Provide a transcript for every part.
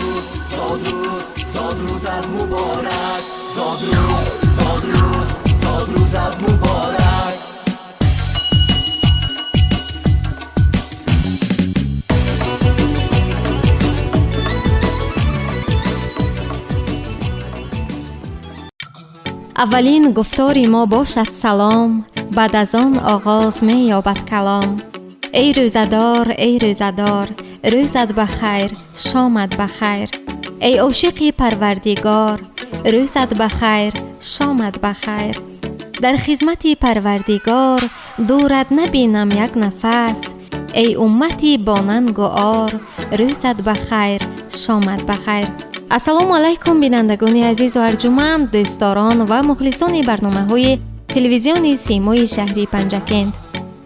Зодрӯз, зодрӯз, зодрӯзат муборак. Зодрӯз, зодрӯз, зодрӯзат муборак. Аввалин гуфтори мо бошад салом, баъд аз он оғоз меёбад калом. Эй рӯзадор, эй рӯзадор, рӯзат ба хайр, шомат ба хайр. Эй ошиқи Парвардигор, рӯзат ба хайр, шомат ба хайр. Дар хизмати Парвардигор дурат набинам як нафас. Эй уммати бонангу ор, рӯзат ба хайр, шомат ба хайр. Ассалому алайкум, бинандагони азизу арҷуманд, дӯстдорон ва мухлисони барномаҳои телевизиони Симои шаҳри Панҷакент.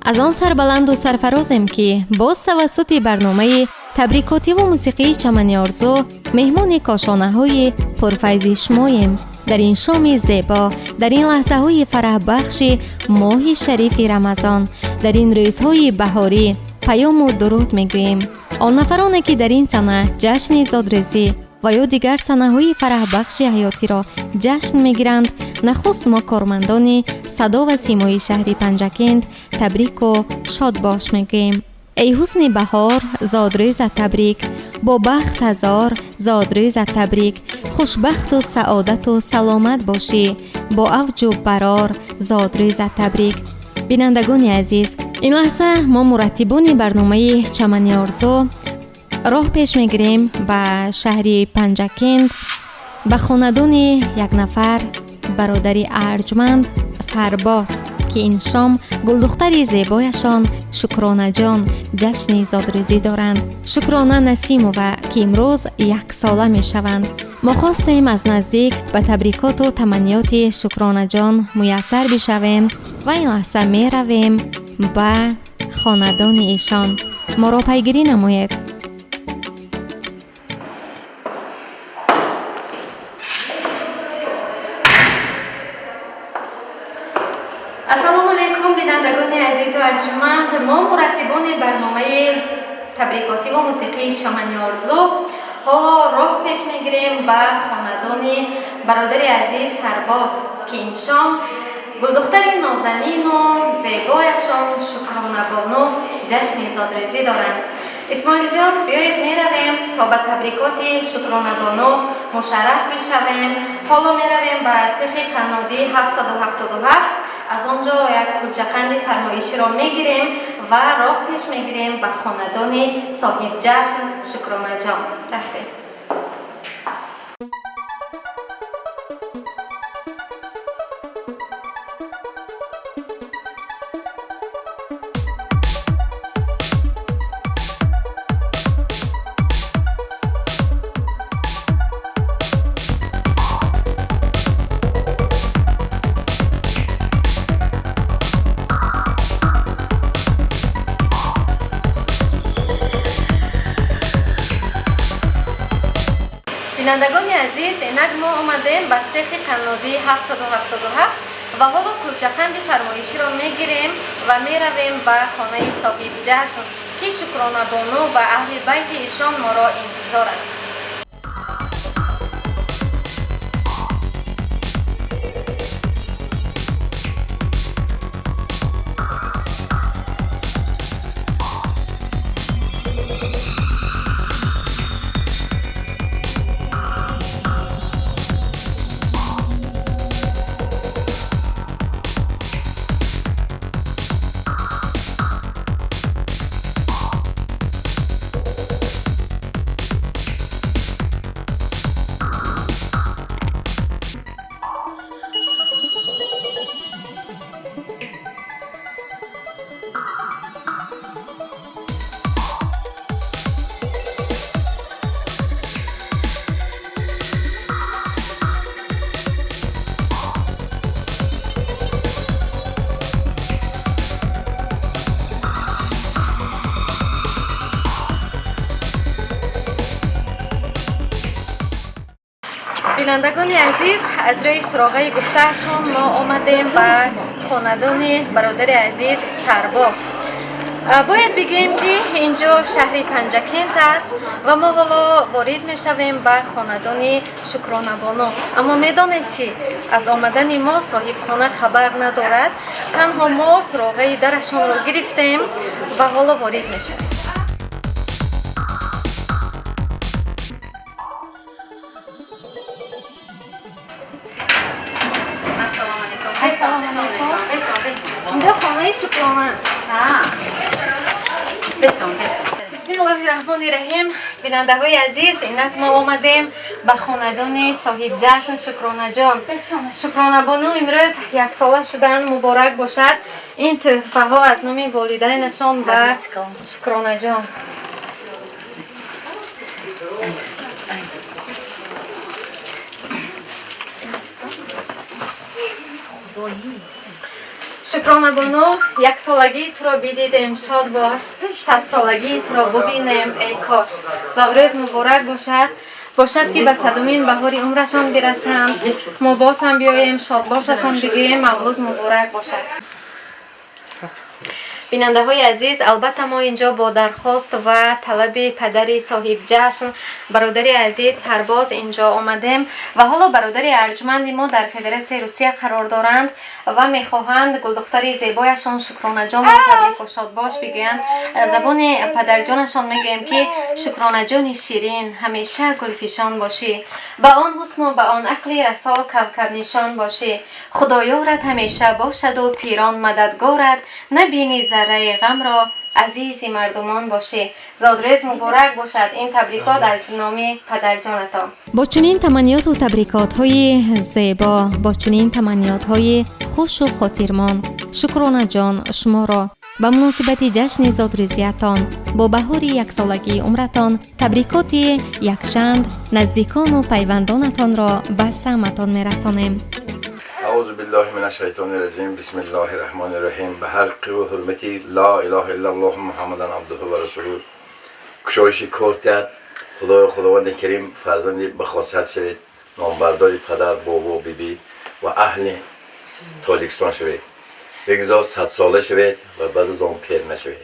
Аз он сарбаланду сарфарозем, ки боз тавассути барномаи табрикотиву мусиқии Чамани орзу меҳмони кошонаҳои пурфайзи шумоем. Дар ин шоми зебо, дар ин лаҳзаҳои фараҳбахши моҳи шарифи Рамазон, дар ин рӯзҳои баҳорӣ паёму дуруд мегӯем. Он нафароне, ки дар ин сана ҷашни зодрӯзӣ ва ё дигар санаҳои фараҳбахши ҳаётиро ҷашн мегиранд, нахуст мо, кормандони садо ва симои шаҳри Панҷакент, табрику шодбош мегӯем. Эй ҳусни баҳор, зодрӯзат табрик, бо бахт ҳазор зодрӯзат табрик. Хушбахту саодату саломат бошӣ, бо авҷу барор зодрӯзат табрик. Бинандагони азиз, ин лаҳза мо, мураттибони барномаи Чамани орзу, роҳ пеш мегирем ба шаҳри Панҷакент, ба хонадони як нафар бародари арҷманд Сарбоз, ки ин шом гулдухтари зебояшон Шукронаҷон ҷашни зодрӯзӣ доранд. Шукрона Насимова, ки имрӯз яксола мешаванд. Мо хостем аз наздик ба табрикоту таманниёти Шукронаҷон муяссар бишавем ва ин лаҳза меравем ба хонадони эшон. Моро пайгирӣ намоед. Ассалому алайкум, бинандагони азизу арҷуманд. Мо, мураттибони барномаи табрикотиву мусиқии Чамани орзу, ҳоло роҳ пеш мегирем ба хонадони бародари азиз Сарбоз, ки ин шом гулдухтари нозанину зебояшон Шукронабону ҷашни зодрӯзӣ доранд. Исмоилҷон, биёед, меравем, то ба табрикоти Шукронабону мушарраф бишавем. Ҳоло меравем ба сехи қаннодии 777. Аз он ҷо як кулчақанди фармоиширо мегирем ва роҳ пеш мегирем ба хонадони соҳибҷашн Шукронаҷон. Рафтем. Бинандагони азиз, инак мо омадем ба сехи қаннодии 777 ва ҳоло кулчақанди фармоиширо мегирем ва меравем ба хонаи соҳибҷашн, ки Шукронабону ва аҳли байти ишон моро интизоранд. Бинандагони азиз, аз рӯи суроғаи гуфтаашон мо омадем ба хонадони бародари азиз Сарбоз. Бояд бигӯем, ки инҷо шаҳри Панҷакент аст ва мо ҳоло ворид мешавем ба хонадони Шукронабону. Аммо медонед чӣ? Аз омадани мо соҳибхона хабар надорад. Танҳо мо суроғаи дарашонро гирифтем ва ҳоло ворид мешавем. Ассалому алайкум. Инҷо хонаи Шукрона. Бисмиллоҳи раҳмони раҳим. Бинандаҳои азиз, инак мо омадем ба хонадони соҳибҷашн Шукронаҷон. Шукронабону имрӯз яксола шуданд, муборак бошад. Ин тӯҳфаҳо аз номи волидайнашон ба Шукронаҷон. Шукронабону, яксолагии туро бидидем, шод бош, садсолагии туро бубинем, эй кош. Зодрӯз муборак бошад. Бошад, ки ба садумин баҳори умрашон бирасанд, мо боз ҳам биёем, шодбошашон бигӯем, мавлуд муборак бошад. Бинандаҳои азиз, албатта, мо инҷо бо дархост ва талаби падари соҳибҷашн, бародари азиз Сарбоз, инҷо омадем ва ҳоло бародари арҷманди мо дар Федератсияи Русия қарор доранд ва мехоҳанд гулдухтари зебояшон Шукронаҷонро табрику шодбош бигӯянд. Забони падарҷонашон мегӯем, ки Шукронаҷони ширин, ҳамеша гулфишон бошӣ, ба он ҳусну ба он ақли расо кавкабнишон бошӣ. Худоёрат ҳамеша бошаду пирон мададгорат, набини зарраи ғамро, азизи мардумон бошӣ. Зодрӯз муборак бошад. Ин табрикот аз номи падарҷонатон. Бо чунин таманниёту табрикотҳои зебо, бо чунин таманниётҳои хушу хотирмон, Шукронаҷон, шуморо ба муносибати ҷашни зодрӯзиятон, бо баҳори яксолагии умратон табрикоти якчанд наздикону пайвандонатонро ба самъатон мерасонем. اعوذ بالله من الشیطان الرجیم. بسم الله الرحمن الرحیم. به حق و حرمت لا اله الا الله محمد عبده و رسوله кушоиши кор диҳад Худои Худованди Карим. Фарзанди ба хосият шавед, номбардори падар, бобо, бибӣ ва аҳли Тоҷикистон шавед. Бигзор садсола шавед ва баъд аз он пир нашавед.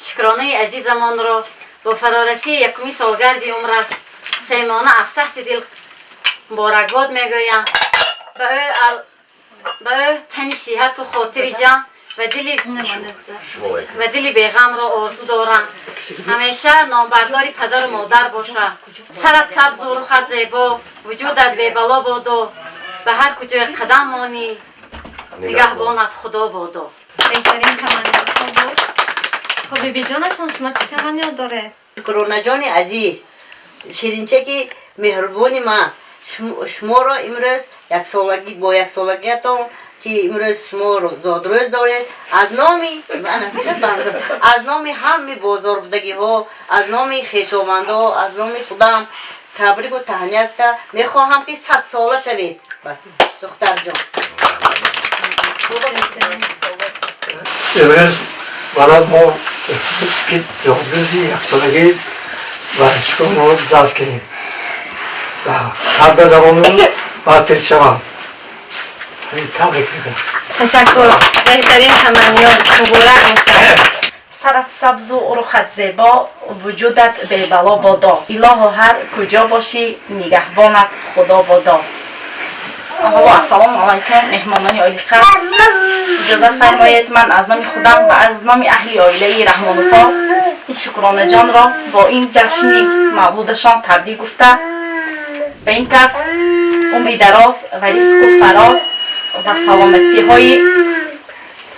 Шукронаи азизамонро бо фарорасии якуми солгарди умраш самимона аз таҳти дил муборакбод мегӯям. Ба ӯ тани сиҳату хотири ҷамъ ва дили беғамро орзу дорам. Ҳамеша номбардори падару модар бошад. Сарат сабзу рухат зебо, вуҷудат бебало бодо, ба ҳар куҷое қадам монӣ, нигаҳбонат Худо бодо. Беҳтарин таманниётҳо буд. Хуб, бибиҷонашон, шумо чӣ таманниёт доред? Шукронаҷони азиз, ширинчаки меҳрубони ман, шуморо имрӯз яксолагӣ, бо яксолагиятон, ки имрӯз шумо зодрӯз доред, аз номи ҳами бозорбудагиҳо, аз номи хешовандҳо, аз номи худам табрику таҳният мехоҳам, ки садсола шавед, духтарҷон. Имрӯз барои мо ки зодрӯзи яксолагӣ ва шукронаро ҷашн кунем. Ҳар ба замону баъд шаванд, табрик мекунам. Ташаккур, беҳтарин таманниёт, муборак бошад. Сарат сабзу рухат зебо, вуҷудат бебало бодо. Илоҳо, ҳар куҷо бошӣ, нигаҳбонат Худо бодо. Ҳоло ассалому алайкум, меҳмонони олиқадр. Иҷозат фармоед, ман аз номи худам ва аз номи аҳли оилаи Раҳмонуфо ин Шукронаҷонро бо ин ҷашни мавлудашон табрик гуфта, ба ин кас умри дароз ва ризқу фароз ва саломатиҳои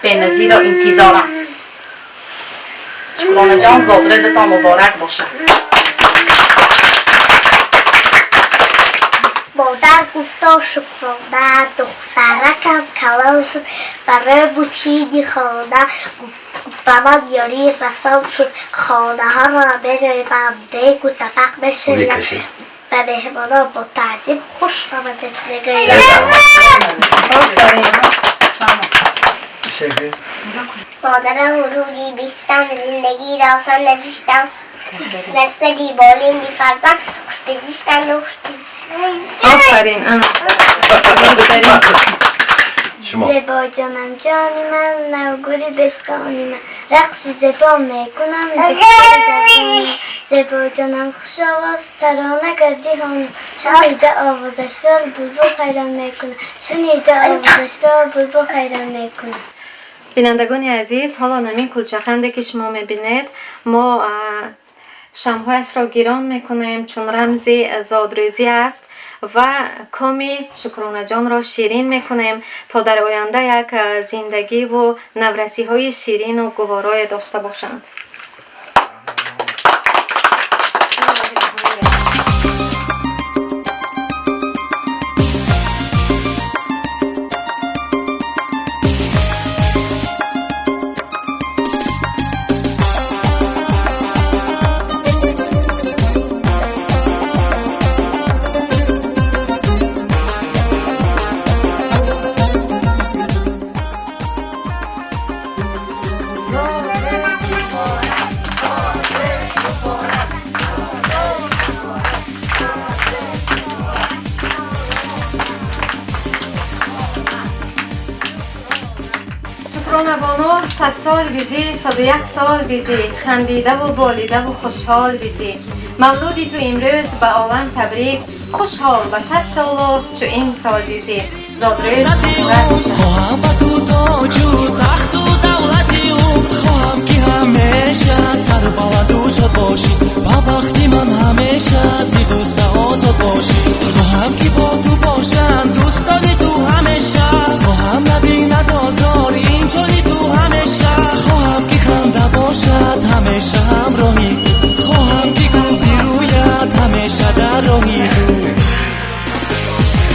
беназирро интизорам. Шукронаҷон, зодрӯзатон муборак бошад. Модар гуфто: «Шукрона, духтаракам калон шуд, барои бучини хона ба ман ёрӣ расон шуд. Хонаҳоро мерӯбам, дегу табақ мешӯям, ба меҳмонон бо таъзим хуш омадед мегӯям». Офарин. Модарам рӯзи бистам зиндагӣ росон навиштам, нарсади болинди фарзанд хушбизиштану хушбизиштан. Офарин, ана беҳтарин. Шумо. Зебо ҷонам, ҷони ман, навгули бестони ман, рақси зебо мекунам, духтари даврони ман. Зебо ҷонам, хушовоз, тарона гардӣ хонам, шунида овозашро булбул ҳайрон мекунам, шунида овозашро булбул ҳайрон мекунам. Бинандагони азиз, ҳоло ҳамин кулчаханде ки шумо мебинед, мо шамъҳояшро гирон мекунем, чун рамзи зодрӯзӣ аст ва коми Шукронаҷонро ширин мекунем, то дар оянда як зиндагиву наврасиҳои ширину гуворое дошта бошанд. Шукрона бону, 100 сол бизӣ, 101 сол бизӣ, хандидаву болидаву хушҳол бизӣ. Мавлуди ту имрӯз ба олам табрик, хушҳол ба 100 солу чу ин сол бизӣ. Зодрӯз муборак бошад. Хоҳам ба ту тоҷу тахту давлати ӯ, хоҳам ки ҳамеша сарбаланду шод бошӣ, ба бахти ман ҳамеша зи ғусса озод бошӣ. Хоҳам ки бо ту бошанд дӯстони ту ҳамеша, хоҳам набинад озор ин ҷони ту ҳамеша, хоҳам ки ханда бошад ҳамеша ҳамроҳи ту, хоҳам ки гул бирӯяд ҳамеша дар роҳи ту.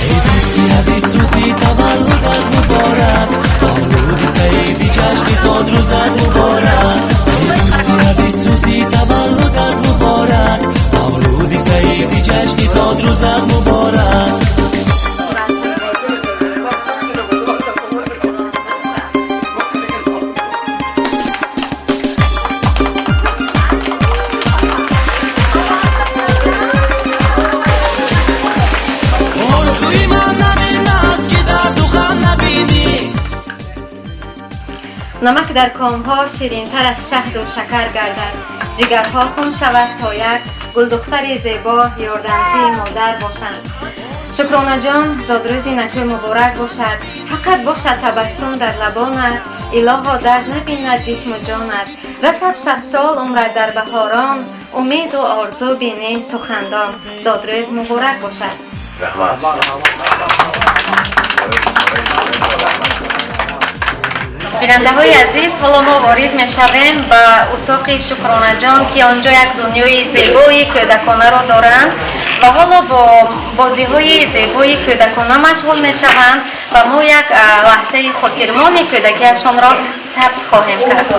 Эй дӯсти азиз, рӯзи таваллудат муборак, мавлуди саиди ҷашни зодрӯзат муборак. Эй дӯсти азиз, рӯзи таваллудат муборак, мавлуди саиди ҷашни зодрӯзат муборак. Орзуи ман ҳамин аст ки дарду ғам набинӣ. Намак дар комҳо ширинтар аз шаҳду шакар гардад, ҷигарҳо хун шавад, то як гулдухтари зебо ёрдамчии модар бошанд. Шукронаҷон, зодрӯзи накӯ муборак бошад. Фақат бошад табассум дар лабонат, илоҳо дард набинад ҷисму ҷонат. Расад 100 сол умрат дар баҳорон, умеду орзу бинӣ ту хандон. Зодрӯз муборак бошад. Раҳмат. Бинандаҳои азиз, ҳоло мо ворид мешавем ба утоқи Шукронаҷон, ки он ҷо як дунёи зебои кӯдаконаро доранд ва ҳоло бо бозиҳои зебои кӯдакона машғул мешаванд ва мо як лаҳзаи хотирмони кӯдакиашонро сабт хоҳем кард.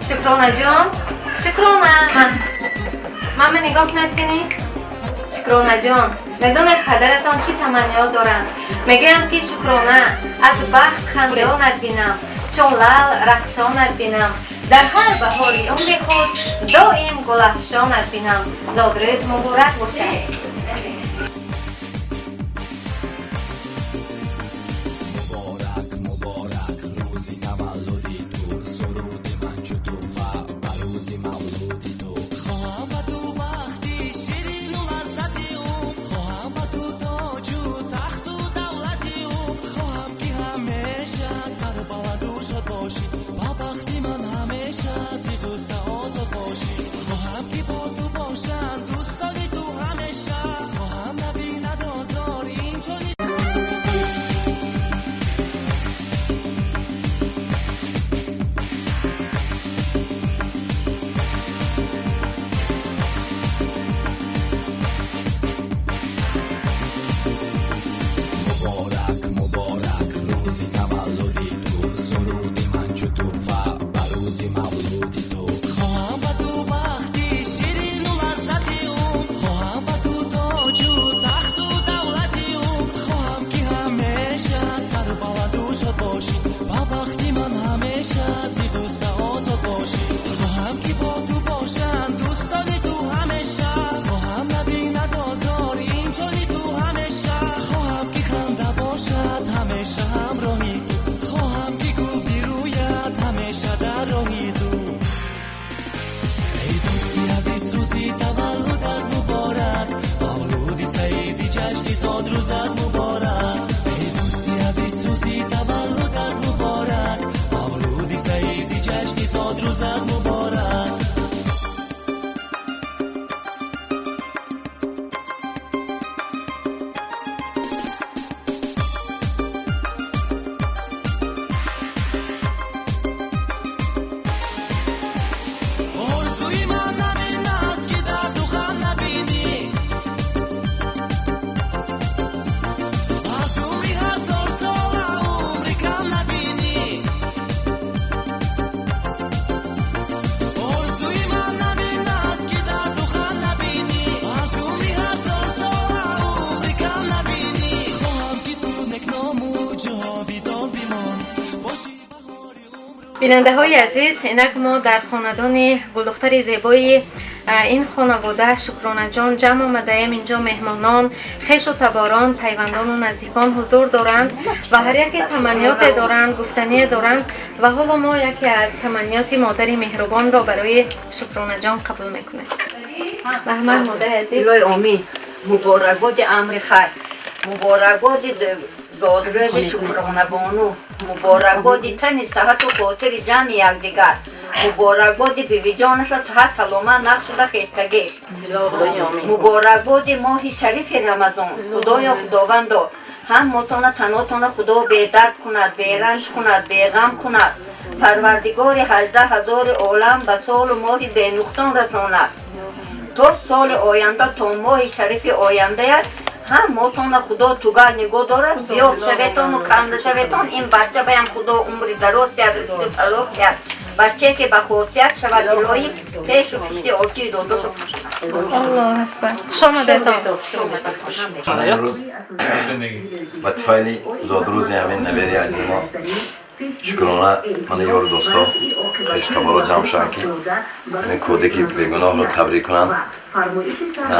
Шукронаҷон, Шукрона, мама, нигоҳ кунед кунӣ. Шукронаҷон, медонед, падаратон чӣ таманниёт доранд? Мегӯянд, ки Шукрона, аз бахт хандонат бинам, чун лал рахшонат бинам, дар ҳар баҳори умри худ доим гулафшонат бинам. Зодрӯз муборак бошад. Муборак, муборак рӯзи таваллуди ту, суруди ман чу тӯҳфа ба рӯзи мавлуди ту. Хоҳам ба ту бахти ширину лаззати ӯ, хоҳам ба ту тоҷу тахту давлати ӯ, хоҳам ки ҳамеша сарбаланду шод бошӣ, ба бахти ман ҳамеша зи ғусса озод бошӣ. Хоҳам ки бо ту бошанд дӯстони ту ҳамеша, хоҳам набинад озор ин ҷони. Муборак, муборак рӯзи таваллуди ту, суруди ман чу тӯҳфа ба рӯзи мавлуди ту. Саиди ҷашни зодрӯзат муборак. Эй дӯсти азиз, рӯзи таваллудат муборак. Мавлуди саиди ҷашни зодрӯзат муборак. Орзуи ман ҳамин аст, ки дарду ғам набинӣ. Аз умри ҳазорсола умри кам набинӣ. Орзуи ман ҳамин аст, ки дарду ғам набинӣ. Аз умри ҳазорсола умри кам набинӣ. Хоҳам, ки ту некному ҷовидон бимон. Бошӣ баҳори умру. Бинандаҳои азиз, инак мо дар хонадони гулдухтари зебои ин хонавода Шукронаҷон ҷамъ омадаем. Инҷо меҳмонон, хешу таборон, пайвандону наздикон ҳузур доранд ва ҳар яке таманниёте доранд, гуфтание доранд ва ҳоло мо яке аз таманниёти модари меҳрубонро барои Шукронаҷон қабул мекунем. Марҳамат, модари азиз. Илоҳи омин. Муборакбоди амри хайр, муборакбоди зодрӯзи Шукронабону, муборакбоди тани саҳату хотири ҷамъи якдигар, муборакбоди бивиҷонаша саҳат саломат нақш шуда хестагиш, муборакбоди моҳи шарифи Рамазон. Худоё, Худовандо, ҳаммотона танотона Худо бедард кунад, беранҷ кунад, беғам кунад. Парвардигори 18 000 олам ба солу моҳи бенуқсон расонад. То соли оянда, то моҳи шарифи ояндая ҳаммотона Худо тугал нигоҳ дорад. Зиёд шаветону кам нашаветон. Ин бача баям Худо умри дароз диҳад, ризқи фарох диҳад. Бачае ки ба хосият шавад, илоҳӣ пешу пишти очии додошу. Аллоҳ акбар, хуш омадетон. Ман имрӯз ба туфайли зодрӯзи ҳамин набери азизи мо Шукрона, мана ёру дӯсто, хештаборо ҷамъ шаванд, ки ҳамин кӯдаки бегуноҳро табрик кунанд.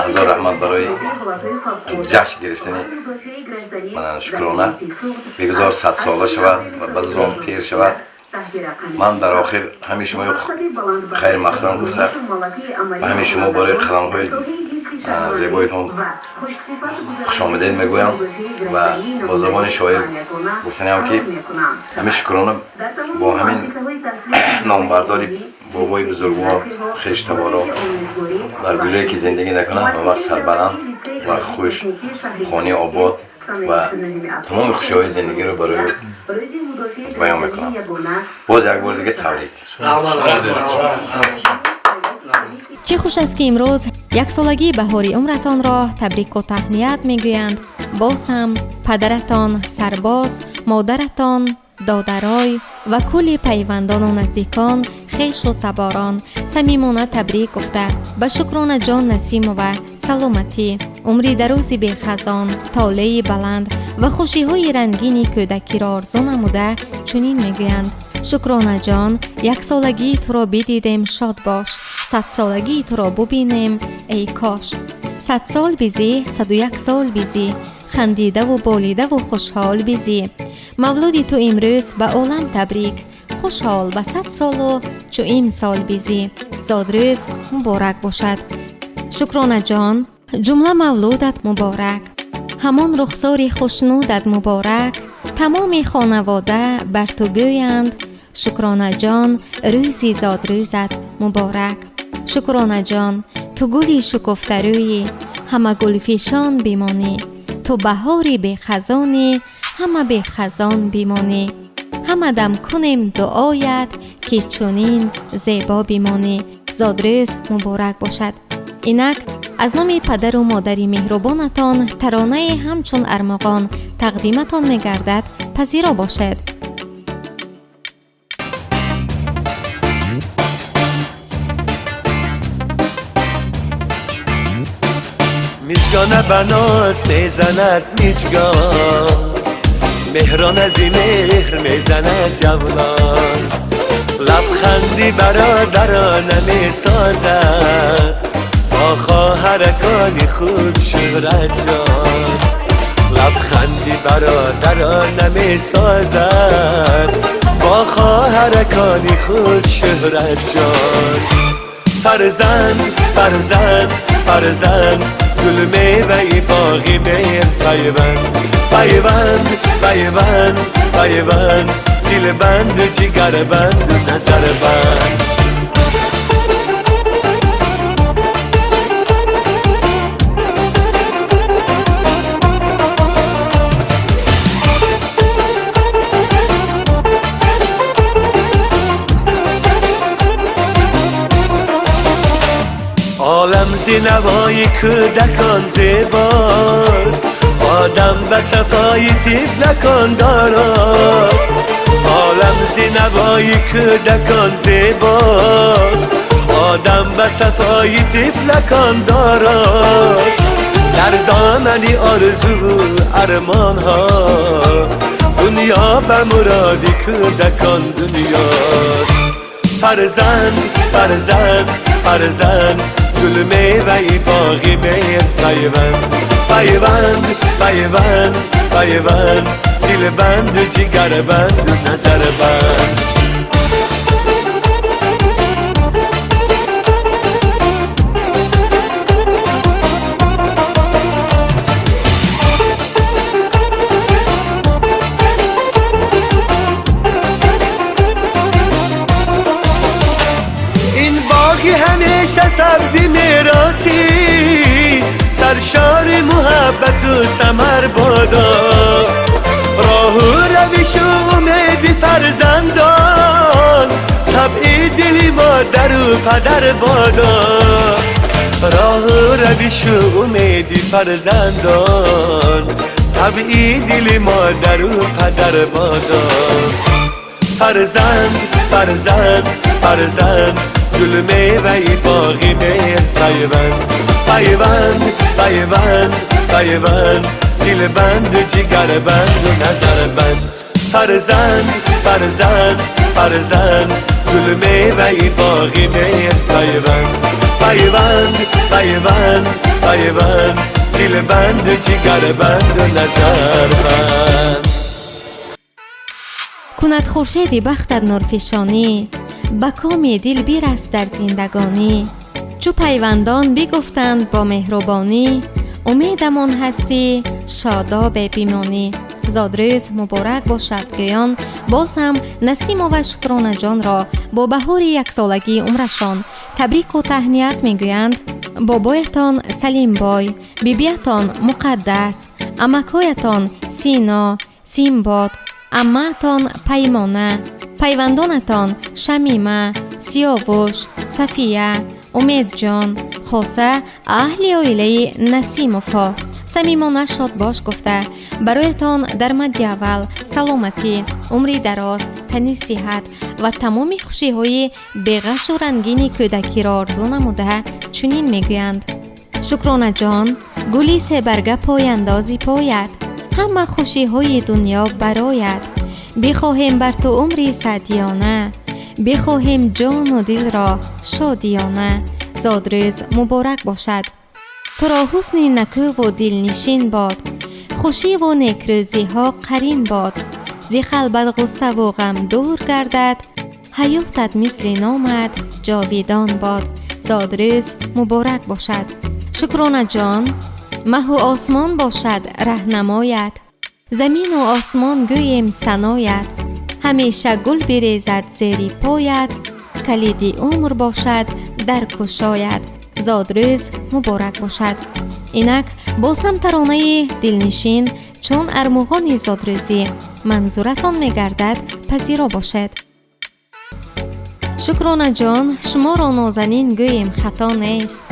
Ҳазор раҳмат барои ҷашн гирифтани мана Шукрона. Бигузор 100сола шавад ва баъд аз он пир шавад. Ман дар охир ҳамин шумои хайр мақдам гуфта, ба ҳамин шумо барои қаламҳои зебоятон хушомадед мегӯям ва бо забони шоир гуфтаниам, ки ҳамин Шукрона бо ҳамин номбардори бобои бузургвор, хештаборо дар куҷое ки зиндагӣ накунад, ҳамавақт сарбаланд ва хуш, хонаи обод ва тамоми хушиҳои зиндагиро барои баён мекунам. Боз як бори дига табрик. Чӣ хуш аст, ки имрӯз яксолагии баҳори умратонро табрику таҳният мегӯянд. Боз ҳам падаратон Сарбоз, модаратон Додарой ва кулли пайвандону наздикон, хешу таборон самимона табрик гуфта, ба Шукронаҷон Насимова саломатӣ, умри дарози бехазон, толеи баланд ва хушиҳои рангини кӯдакиро орзу намуда, чунин мегӯянд: Шукронаҷон, яксолагии туро бидидем, шод бош, 100солагии туро бубинем, эй кош. 100 сол бизӣ, 101 сол бизӣ, хандидаву болидаву хушҳол бизӣ. Мавлуди ту имрӯз ба олам табрик, хушҳол ба 100 солу чу имсол бизӣ. Зодрӯз муборак бошад, Шукронаҷон. Ҷумла мавлудат муборак, ҳамон рухсори хушнудат муборак. Тамоми хонавода бар ту гӯянд: Шукронаҷон, рӯзи зодрӯзат муборак. Шукронаҷон, ту гули шукуфтарӯӣ, ҳама гулфишон бимонӣ. Ту баҳори бехазонӣ, ҳама бехазон бимонӣ. Ҳама дам кунем дуоят, ки чунин зебо бимонӣ. Зодрӯз муборак бошад. Инак аз номи падару модари меҳрубонатон таронае ҳамчун армуғон тақдиматон мегардад. Пазиро бошед. Мижгона ба ноз мезанад мижгон, меҳрон ази меҳр мезанад ҷавлон. Лабханди бародарона месозад бо хоҳаракони худ Шӯҳрат ҷон. Лабханди бародарона месозад бо хоҳаракони худ Шӯҳрат ҷон. Фарзанд, фарзанд, фарзанд. گل میوه باغی مهر پیوند پیوند پیوند پیوند دل بند جگر بند نظر بند. عالم ز نوای کودکان زیباست، آدم به صفای طفلکان داراست. عالم ز نوای کودکان زیباست، آدم به صفای طفلکان داراست. در دامن آرزو ارمان ها، دنیا به مراد کودکان دنیاست. فرزند فرزند فرزند گل میوه باغی مهر پیوند پیوند پیوند پیوند دل بند جگر بند نظر بند. این باغی همیشه سبزی میراسی، سرشار محبت و ثمر بادا. راه و روش و امید فرزندان، طبع دل مادر و پدر بادا. راه و روش و امید فرزندان، طبع دل مادر و پدر بادا. فرزند فرزند فرزند گل میوه باغی مهر پیوند پیوند پیوند پیوند دل بند جگر بند نظر بند. فرزند فرزند فرزند گل میوه باغی مهر پیوند پیوند پیوند پیوند دل بند جگر بند نظر بند. کند خورشید بختت نورفشانی، ба коми дил бирас дар зиндагонӣ. Чу пайвандон бигуфтанд бо меҳрубонӣ, умедамон ҳастӣ шодобе бимонӣ. Зодрӯз муборак бошад гӯён боз ҳам Насимова Шукронаҷонро бо баҳори яксолагии умрашон табрику таҳният мегӯянд бобоятон Салимбой, бибиятон Муқаддас, амакҳоятон Сино, Симбод, аммаатон Паймона, пайвандонатон Шамима, Сиёвуш, Сафия, Умедҷон, хоса аҳли оилаи Насимовҳо. Самимона шодбош гуфта бароятон дар мадди аввал саломатӣ, умри дароз, тани сиҳат ва тамоми хушиҳои беғашу рангини кӯдакиро орзу намуда чунин мегӯянд: Шукронаҷон, гули себарга пояндози поят, ҳама хушиҳои дунё бароят. Бихоҳем бар ту умри саъдиёна, бихоҳем ҷону дилро шодиёна. Зодрӯз муборак бошад. Туро ҳусни накӯву дилнишин бод, хушиву некрӯзиҳо қарин бод. Зи қалбат ғуссаву ғам дур гардад, ҳаётат мисли номат ҷовидон бод. Зодрӯз муборак бошад. Шукронаҷон, маҳу осмон бошад раҳнамоят, замину осмон гӯем саноят. Ҳамеша гул бирезад зери поят, калиди умр бошад дар кушояд. Зодрӯз муборак бошад. Инак боз ҳам таронаи дилнишин чун армуғони зодрӯзӣ манзуратон мегардад, пазиро бошед. Шукронаҷон, шуморо нозанин гӯем хато нест,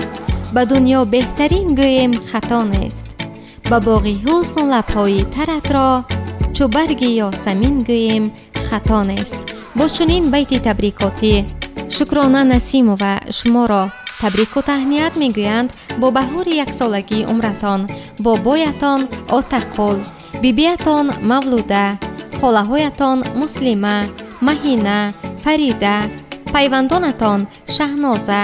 ба дунё беҳтарин гӯем хато нест. Ба боғи ҳусну лабҳои таратро чу барги ёсамин гӯем хато нест. Бо чунин байти табрикотӣ Шукрона Насимова шуморо табрику таҳният мегӯянд бо баҳори яксолагии умратон, бобоятон Отақул, бибиятон Мавлуда, холаҳоятон Муслима, Маҳина, Фарида, пайвандонатон Шаҳноза,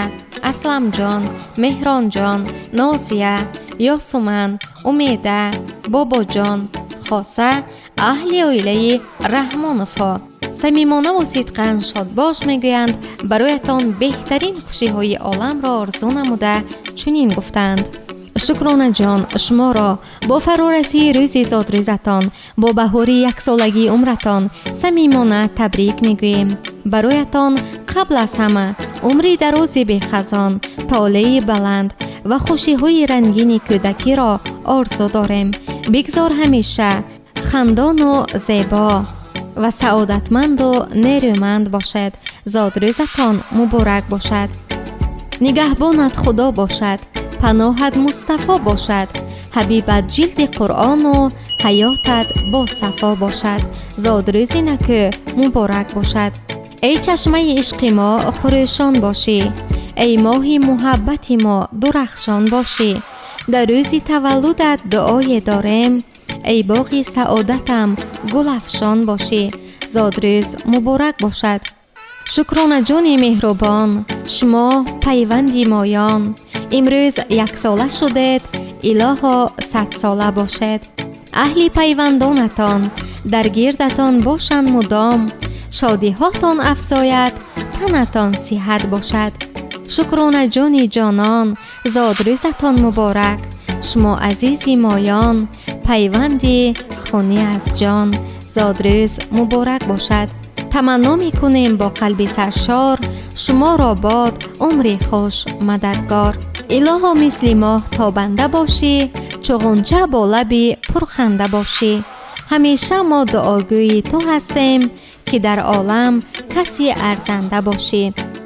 Асламҷон, Меҳронҷон, Нозия, Ёсуман, Умеда, Бобоҷон, хоса аҳли оилаи Раҳмоновҳо. Самимонаву сидқан шодбош мегӯянд, бароятон беҳтарин хушиҳои оламро орзу намуда чунин гуфтанд: Шукронаҷон, шуморо бо фарорасии рӯзи зодрӯзатон, бо баҳори яксолагии умратон самимона табрик мегӯем. Бароятон қабл аз ҳама умри дарози бехазон, толеи баланд ва хушиҳои рангини кӯдакиро орзу дорем. Бигзор ҳамеша хандону зебо ва саодатманду нерӯманд бошед. Зодрӯзатон муборак бошад. Нигаҳбонат Худо бошад, паноҳат Мустафо бошад, ҳабибат ҷилди Қуръону ҳаётат босафо бошад. Зодрӯзи накӯ муборак бошад. Эй чашмаи ишқи мо хурӯшон бошӣ, эй моҳи муҳаббати мо дурахшон бошӣ. Дар рӯзи таваллудат дуое дорем, эй боғи саодатам гулафшон бошӣ. Зодрӯз муборак бошад. Шукронаҷони меҳрубон, шумо пайванди моён. Имрӯз яксола шудед, илоҳо садсола бошед. Аҳли пайвандонатон дар гирдатон бошанд мудом, шодиҳотон афзояд, танатон сиҳат бошад. Шукронаҷони ҷонон, зодрӯзатон муборак. Шумо азизи моён, пайванди хунӣ аз ҷон. Зодрӯз муборак бошад. Таманно мекунем бо қалби саршор, шуморо бод умри хуш мададгор. Илоҳо мисли моҳ тобанда бошӣ, чу ғунча бо лаби пурханда бошӣ. Ҳамеша мо дуогӯи ту ҳастем, ки дар олам каси арзанда бошӣ.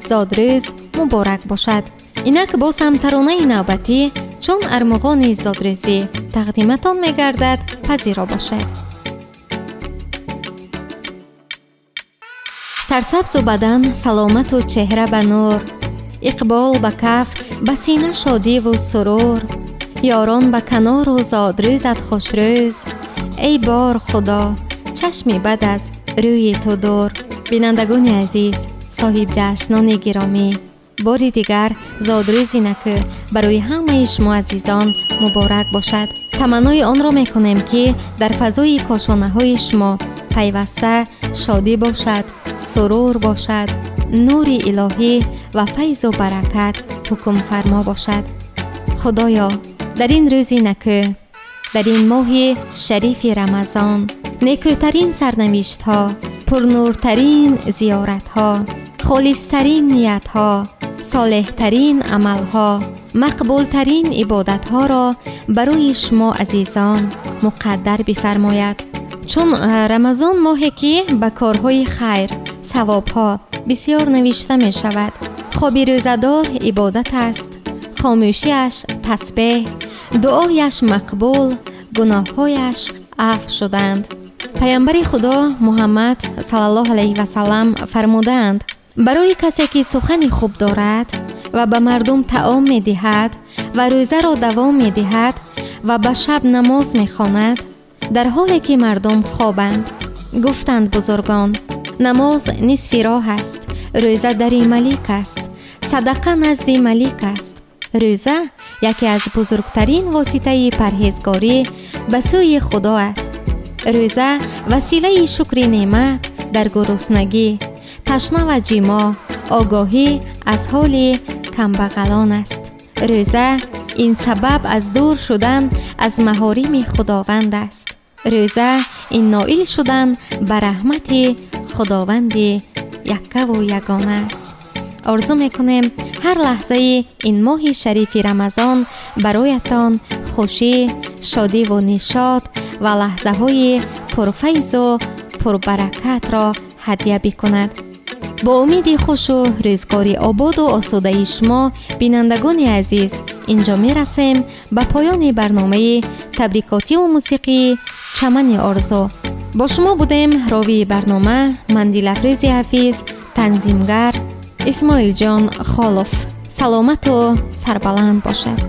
Зодрӯз муборак бошад. Инак боз ҳам таронаи навбатӣ чун армуғони зодрӯзӣ тақдиматон мегардад, пазиро бошед. Сарсабзу бадан, саломату чеҳра ба нур, иқбол ба каф, ба сина шодиву сурур, ёрон ба канору зодрӯзат хушрӯз. Эй бор Худо, чашми бад аз рӯи ту дур. Бинандагони азиз, соҳибҷашнони гиромӣ, бори дигар зодрӯзи накӯ барои ҳамаи шумо азизон муборак бошад. Таманнои онро мекунем, ки дар фазои кошонаҳои шумо пайваста шодӣ бошад, сурур бошад, нури илоҳӣ ва файзу баракат ҳукмфармо бошад. Худоё, дар ин рӯзи накӯ, дар ин моҳи шарифи Рамазон, некӯтарин сарнавиштҳо, пурнуртарин зиёратҳо, холистарин ниятҳо, солеҳтарин амалҳо, мақбултарин ибодатҳоро барои шумо азизон муқаддар бифармояд. Чун Рамазон моҳе ки ба корҳои хайр, савобҳо бисёр навишта мешавад. Хоби рӯзадор ибодат аст, хомӯшиаш тасбеҳ, дуояш мақбул, гуноҳҳояш афв шуданд. Паямбари Худо Муҳаммад саллаллоҳу алайҳи васаллам фармудаанд: барои касе ки сухани хуб дорад ва ба мардум таом медиҳад ва рӯзаро давом медиҳад ва ба шаб намоз мехонад, дар ҳоле ки мардум хобанд. Гуфтанд бузургон: намоз нисфи роҳ аст, рӯза дари малик аст, садақа назди малик аст. Рӯза яке аз бузургтарин воситаи парҳезгорӣ ба сӯи Худо аст. Рӯза василаи шукри неъмат дар гуруснагӣ, ташна ва ҷимоъ, огоҳӣ аз ҳоли камбағалон аст. Рӯза ин сабаб аз дур шудан аз маҳорими Худованд аст. Рӯза ин ноил шудан ба раҳмати Худованди яккаву ягона аст. Орзу мекунем ҳар лаҳзаи ин моҳи шарифи Рамазон бароятон хушӣ, шодиву нишод ва лаҳзаҳои пурфайзу пурбаракатро ҳадя бикунад. Бо умиди хушу рӯзгори ободу осудаи шумо, бинандагони азиз, инҷо мерасем ба поёни барномаи табрикотиву мусиқии Чамани орзу. Бо шумо будем ровии барнома Мандилафрӯзи Ҳафиз, танзимгар Исмоилҷон Холов. Саломату сарбаланд бошед.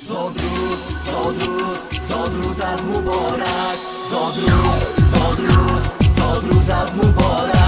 Зодрӯз, зодрӯз, зодрӯзат муборак. Зодрӯз, зодрӯз, зодрӯзат муборак.